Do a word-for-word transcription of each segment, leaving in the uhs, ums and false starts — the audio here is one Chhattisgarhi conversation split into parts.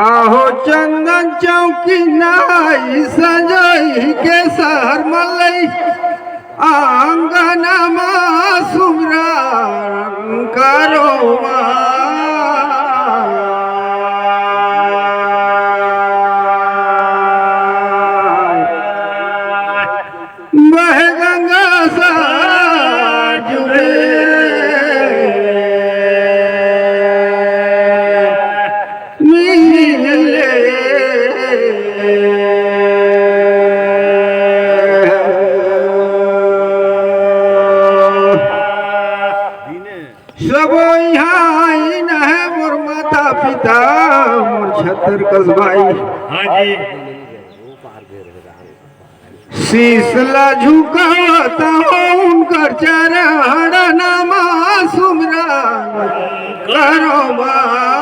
आहो चंदन चौकी नाई, संजोई के शहर मलई, आंगन मा सुमरन करो माय। बहे गंगा सरजू में मिले। सबो इहाँ आइन हे मोर माता पिता, मोर छत्तर कस भाई। हाँ जी। शीश ला झुकावत हौं उनकर चरण मा सुमरन करो माय।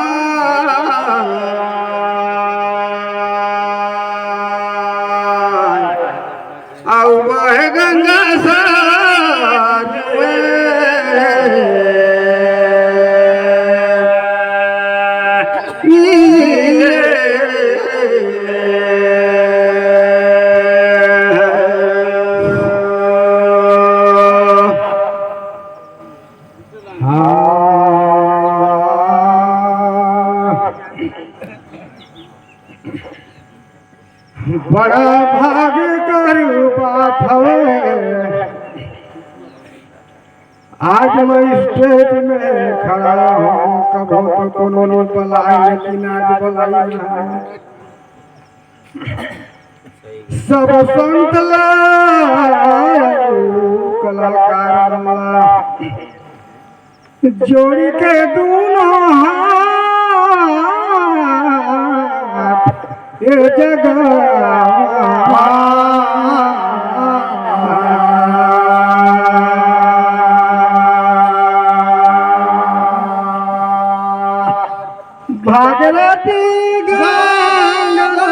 अउ बहे गंगा सरजू में। हाँ। बड़ा भाग कर बात हवे, आज मैं स्टेज में खड़ा हूँ। कभो तो कोनो नहीं बलाए, लेकिन आज बलाए ना। सब संत ला कलाकार ला जोड़ी के दूनों हाथ ए जगह भागरथी गंगा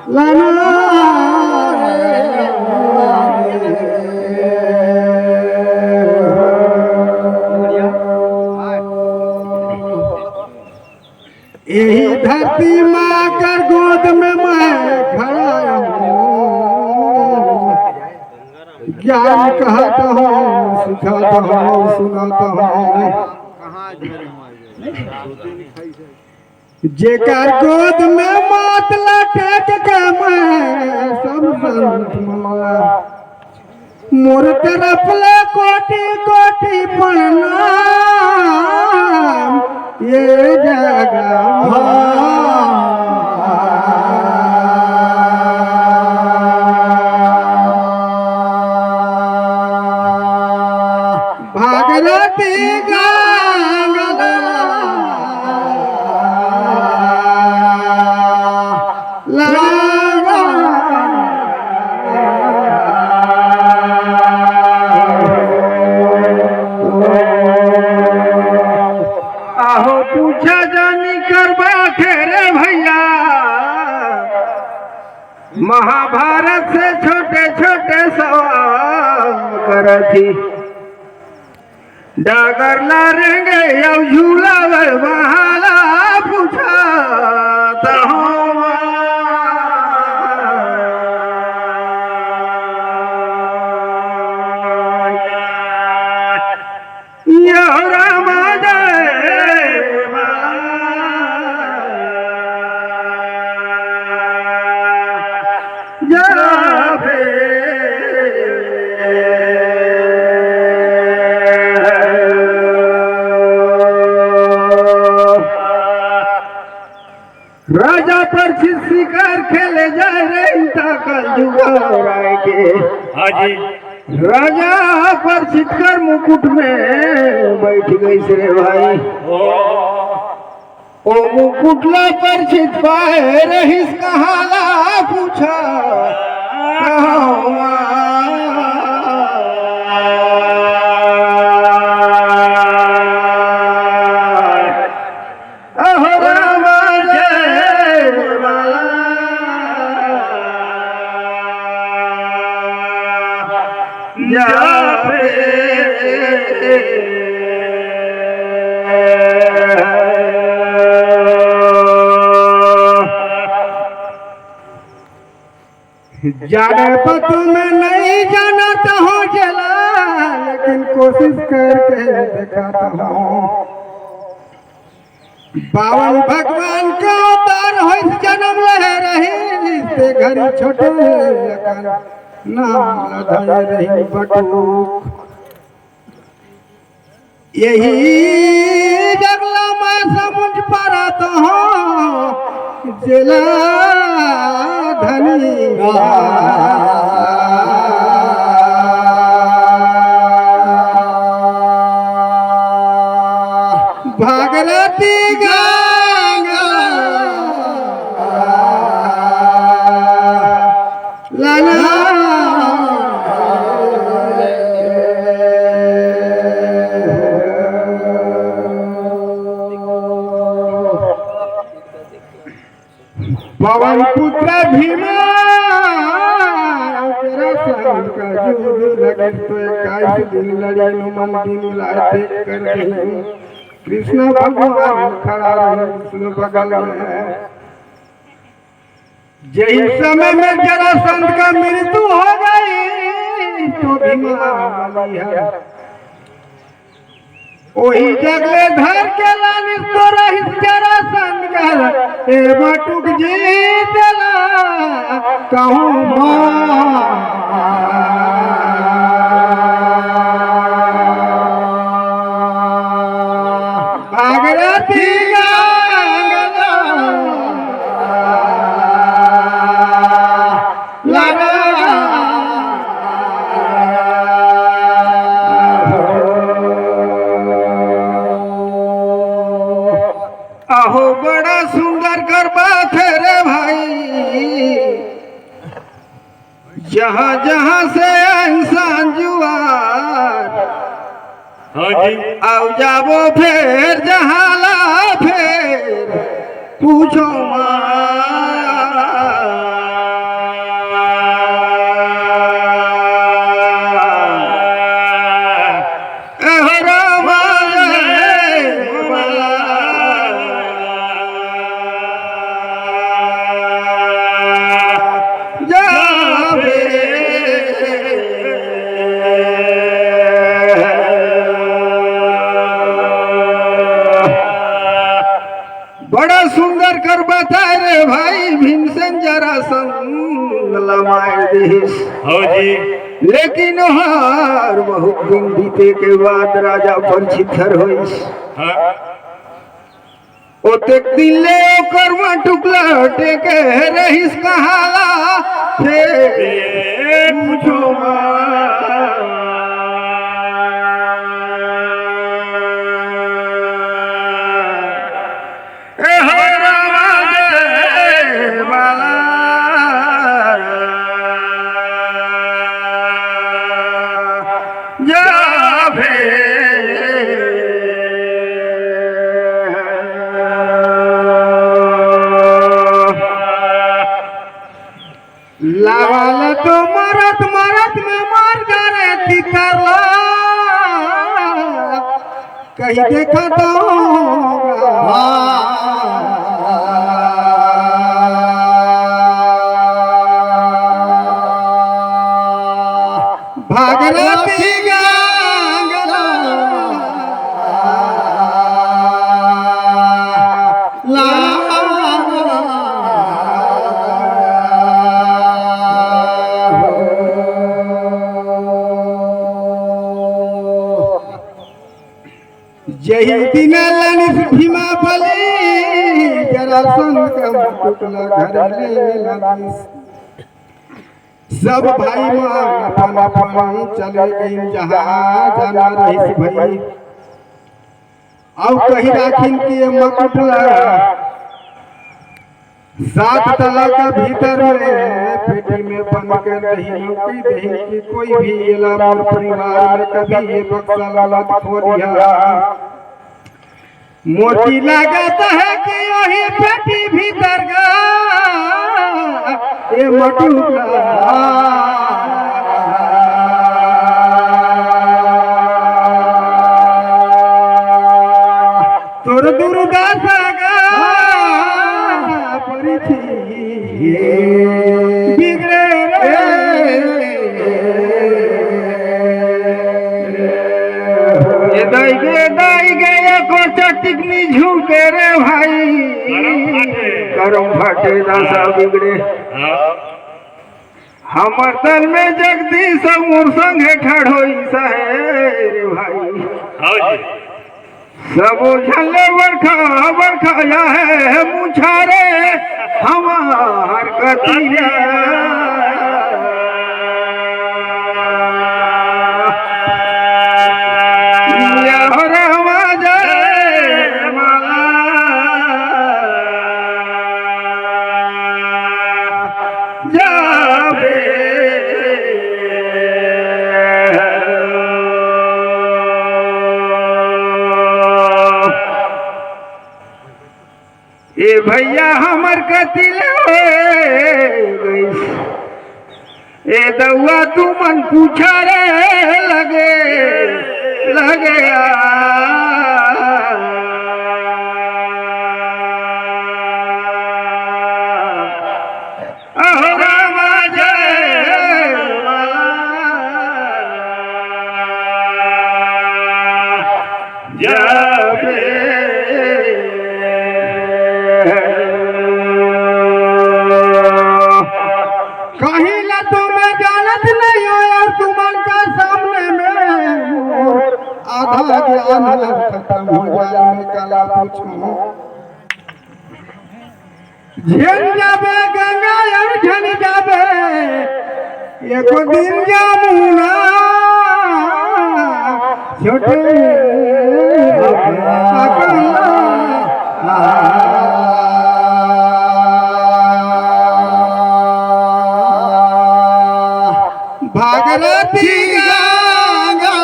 लाना रे। यही धरती माँ कर गोद में मैं खड़ा हूँ। ज्ञान कहत हौं, सिखात हौं, सुनात हौं। जेकर गोद में माथ ला टेक के मैं सब संत मन ला मोर तरफ ले कोटि कोटि प्रणाम। ये जगह भागरथी गंगा लागा। आहो पूछा जानी करबा थे रे भैया, महाभारत से छोटे छोटे सवाल करथी। डागर ला रेंगे अउ झूला बर बहाला पूछत हौं। यो राम जय मा। राजा परछित शिकार खेले जाय रहिस त कल जुगार आय के। हाँ जी। राजा परछित कर मुकुट में बइठ गइस रे भाई। ओ। ओ मुकुट ला परछित पाय रहिस, कहाँ ला पूछा, कहाँ अहो राम जय मा। जाबे। जाने पर तुम नहीं जानत हो जेला, लेकिन कोशिश करके दिखाता हूँ। बावन भगवान के अवतार होइस, जन्म ले रहिस, ते घरी छोटे अकन नाम ल धरे रहिस बटुक। यही जगला मैं समुझ पारत हूँ, जेला धनी भागरथी गंगा लाला। पवन पुत्र भीमा, तेरा संग का युद्ध लगे तो इक्कीस दिन लड़ी, हनुमान दिन रात एक कर दे। कृष्ण भगवान खड़ा रहे विष्णु बगल में। यही समय में जरासंध का मृत्यु हो गई, तो भीमा बलिहार वही जगले धर के लालिस तो रहिस जरासंध कर, ए बटुक जी तेला कहूँ माँ। भागरथी गंगा लगा। अहो बड़ा सुंदर गरबा थे रे भाई, जहाँ जहाँ से इंसान जुआर। हाँ जी। आओ जाबो फेर जहाँ ला फेर पूछो माँ। ए हो रामा, ए हो रामा। जाबे। बड़ा सुंदर कर बताए रे भाई, भीमसेन जरासंध ला मार दिस। हाँ जी। लेकिन हर बहुत दिन बीते के बाद राजा परीक्षित हर होइस। हाँ। ओतेक दिन ले ओकर बटुक ल टेके रहिस कहाँ ला, फेर पूछो माँ। ए हो रामा देवाला। जाबे। लावाला तो मरत मरत में मर जा रे तितरला। कहीं देखा तो भागरथी गंगा ला। यही दिन लानिस भीमा बलि, जरासंध के मुकुट ला घर ले लानिस। सब भाई मन अपन अपन चले गइन, जहाँ जाना रहिस भाई। अउ कहि राखिन कि ये मुकुट ला सात तला का भीतर में पेटी में बंद कर दही, नौकरी दही कि कोई भी एला मोर परिवार में कभी ये बक्सा ला मत खोलिहा। मोती लागत है कि वही पेटी भीतर गा ये मटुका। दाई गे, दाई गे, एको चटिक नी झुके रे भाई। करम फाटे। करम फाटे, दशा बिगड़े। हाँ। हमर दल में जगदीश मोर संगे ठड़ोई सहे रे भाई। हाँ जी। सबो झन ले बड़का, बड़का या है मुछारे हमार कतिया। या हो रामा जय माला। जाबे। ए भैया हमर कति ले गइस। ए दउआ तुमन पूछा रे लगे, लगे आ। अहो रामा जय माला। जाबे। कहीं ला तो मैं जानत नहीं हो यार, तुमन का सामने में आधा ज्ञान खत्म हो जाए, मैं काला पूछूं। झेल जाबे गंगा यार, झेल जाबे। एको दिन जमुना छोटे अकला। भागरथी गंगा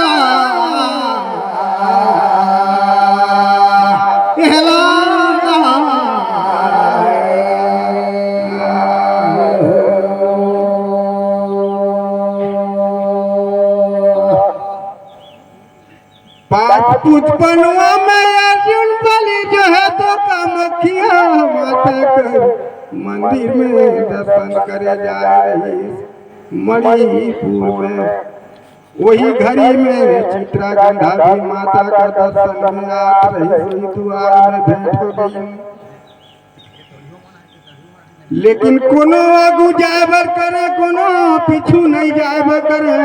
एला। पाँच पुष्पनवा में अर्जुन बलि जो है तो कामाख्या माता कर मंदिर में दर्शन करे जा रही मणिपुर में। वही घड़ी में चित्रागंधा भी माता का दर्शन में आत रही, वही द्वार में भेंट हो गई। लेकिन कोनो आगू जाए बर करे, कोनो पीछू नहीं जाए बर करे।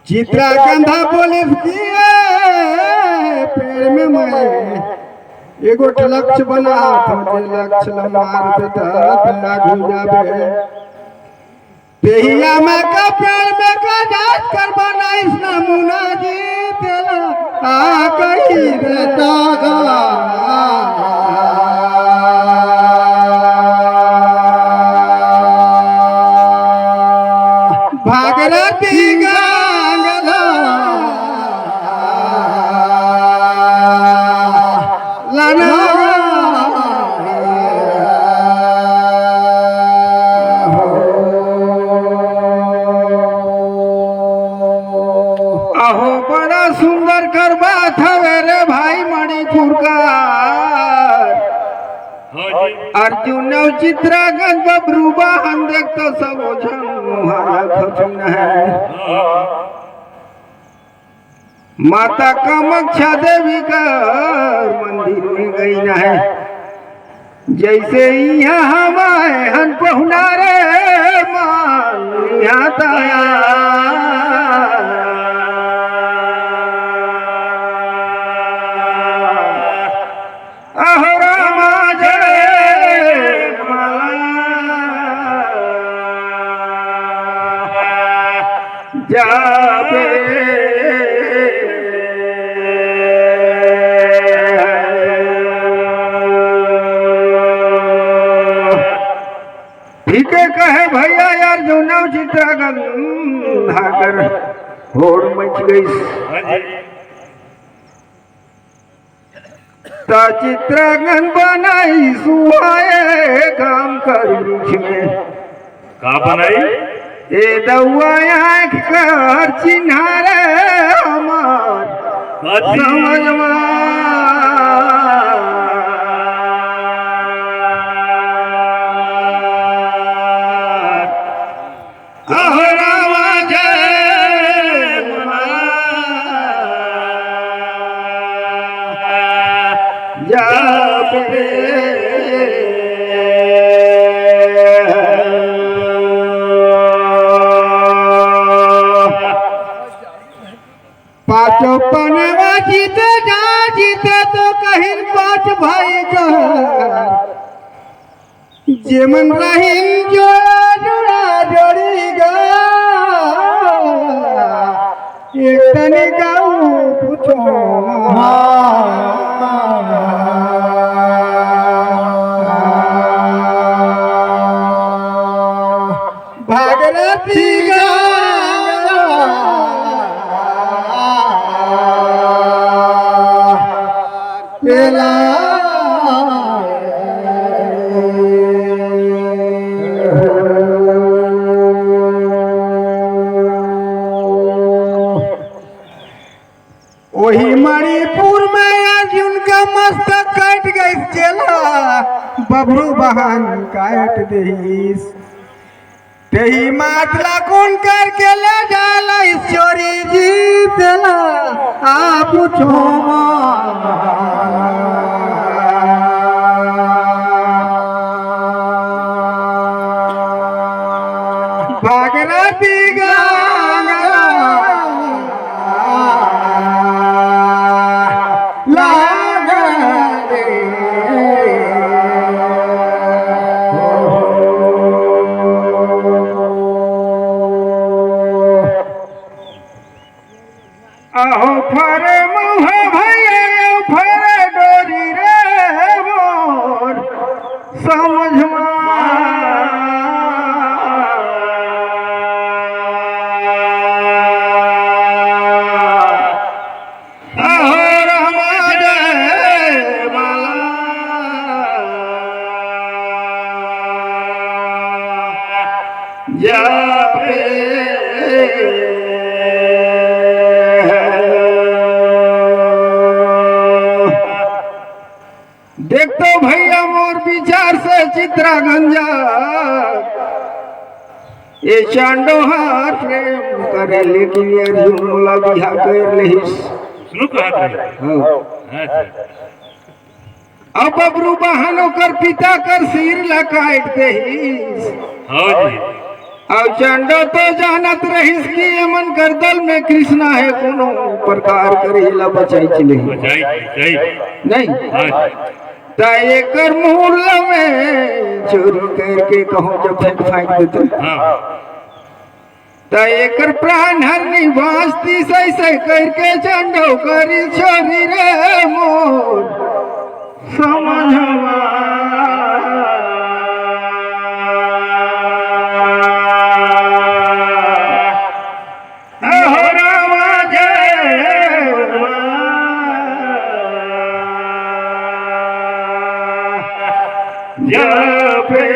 चित्रागंधा बोलिस कि ए पेड़ में मैं एगो लक्ष्य बना, तो जे लक्ष्य ल मार बेटा, आगू जाबे। तेहिया में का पेड़ में का जात कर बनाइस ना मुना जी तेला आ कही रे दादा। भागरथी गंगा लाना। अहो, बड़ा सुंदर करबा थवे रे भाई मणिपुर का। हाँ जी। अर्जुन अउ चित्रांगद बबरू बहन देख तो सब झन मुहारा खपिन है। हाँ। माता कामाख्या देवी कर मंदिर में गइन है। जइसे इहाँ हमन पहुना रे मान इहाँ तया। अहो रामा जय माला। जाबे। ठीके कहे भैया यार, जो नव चित्रांगन हाकर होड़ मच गइस। हाँ जी। त चित्रांगन बनाइस उहाँ ए काम कर वृक्ष में। का बनाई? ए दउआ आँख कर चिन्हा रे हमार अच्छा। समझ में। अहो रामा जय माँ। चौपनवा जीते जा जीते तो कहिन पाँच भाई कर, जेमन रहिन जोड़ा जोड़ा जोड़ी गा, एक तनी गाऊ पूछो। भागरथी गंगा बेला। ओही मणिपुर में अर्जुन का मस्तक कट गई चेला, बबरू बहन काट देहिस। तेही मात ला कौन करके ले जाला ईश्वरी जी तेला आप छोमा। भागरथी गंगा लागे। अहो फरे मुँह भैया, अहो फरे डोरी रे मोर समझ मा। अहो रामा जय माला जपे। देख तो भैया मोर विचार से चित्रागंज ये चांडो हार प्रेम करे, लेकिन ये अर्जुन मोला बिहा कर लेहिस। सुनो कहत रहे। हाँ। अच्छा। अब बबरू बहन ओकर पिता कर सिर ला काट देहिस। हाँ जी। अउ चंडो तो जानत रहिस कि एमन कर दल में कृष्णा हे, कोनो प्रकार कर एला बचाई के नहीं। बचाई, बचाई। नहीं। हाँ जी। त एकर मुहूर्ला में चोरी करके कहूँ जब फेंक फांक देते। हाँ। त एकर प्राण हर निवास तीस ऐसे करके चंडो करी छोरी रे मोर समझवा। अहो रामा जय मा जपे।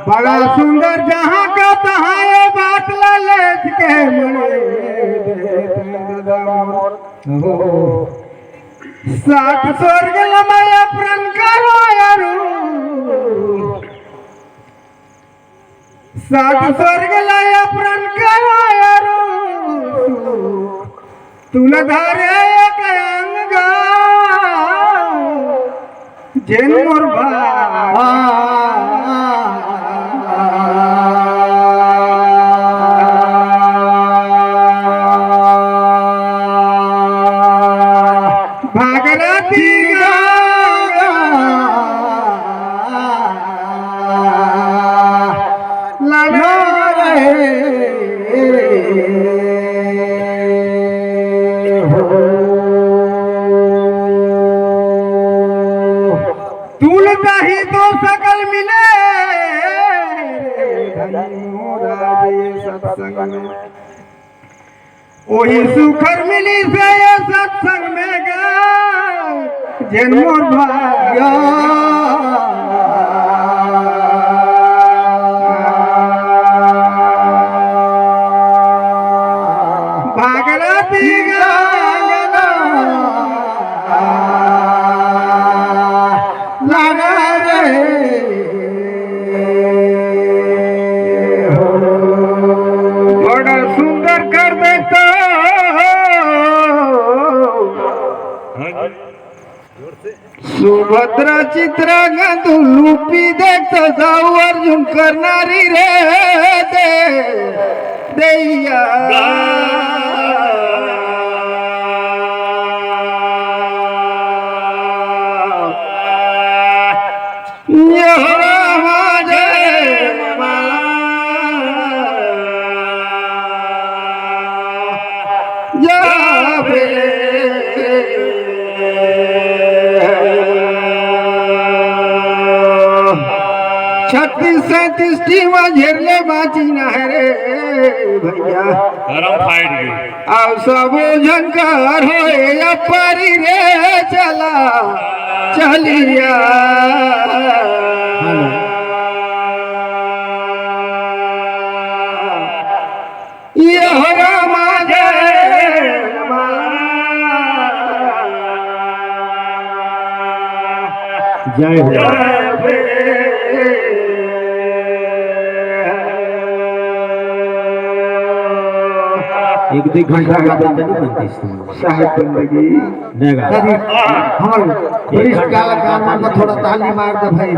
बड़ा सुंदर जहाँ का तहाँ ये बात ला लेत के मने दे दादा मोर। सात स्वर्ग ला मैं प्रण करो यारू। सात स्वर्ग ला प्रण करो यारू। तुला धारे एक अंग जेन मोर भाई। भागरथी गंगा लगा रहे हो। तुल दही तो सकल मिले, धनी मोरा रे सत्संग में। ओही सुखर मिली से ये सत्संग में गे, जेन मोर भाग्य। भागरथी गंगा लगा रहे हो। बड़ा सुंदर कर देता। हाँ जी। सुभद्रा चित्रांगन तू लूपी देख तो दाऊ अर्जुन करनारी रे दे दैया। ये हो रामा जय माला। जाबे। छत्तीस सैंतीस टीम झेरले बाँची ना है रे भैया। गरम फाइट भी। अउ सबो झन कर होए अपरी रे चला चलिया। ये हो रामा जय रामा। जय हो। एक दो घंटा का बंदगी बनती है। साहब बंदगी। नहीं गा। दादी, हमर वरिष्ठ कलाकार मन को थोड़ा ताली मार दे भाई।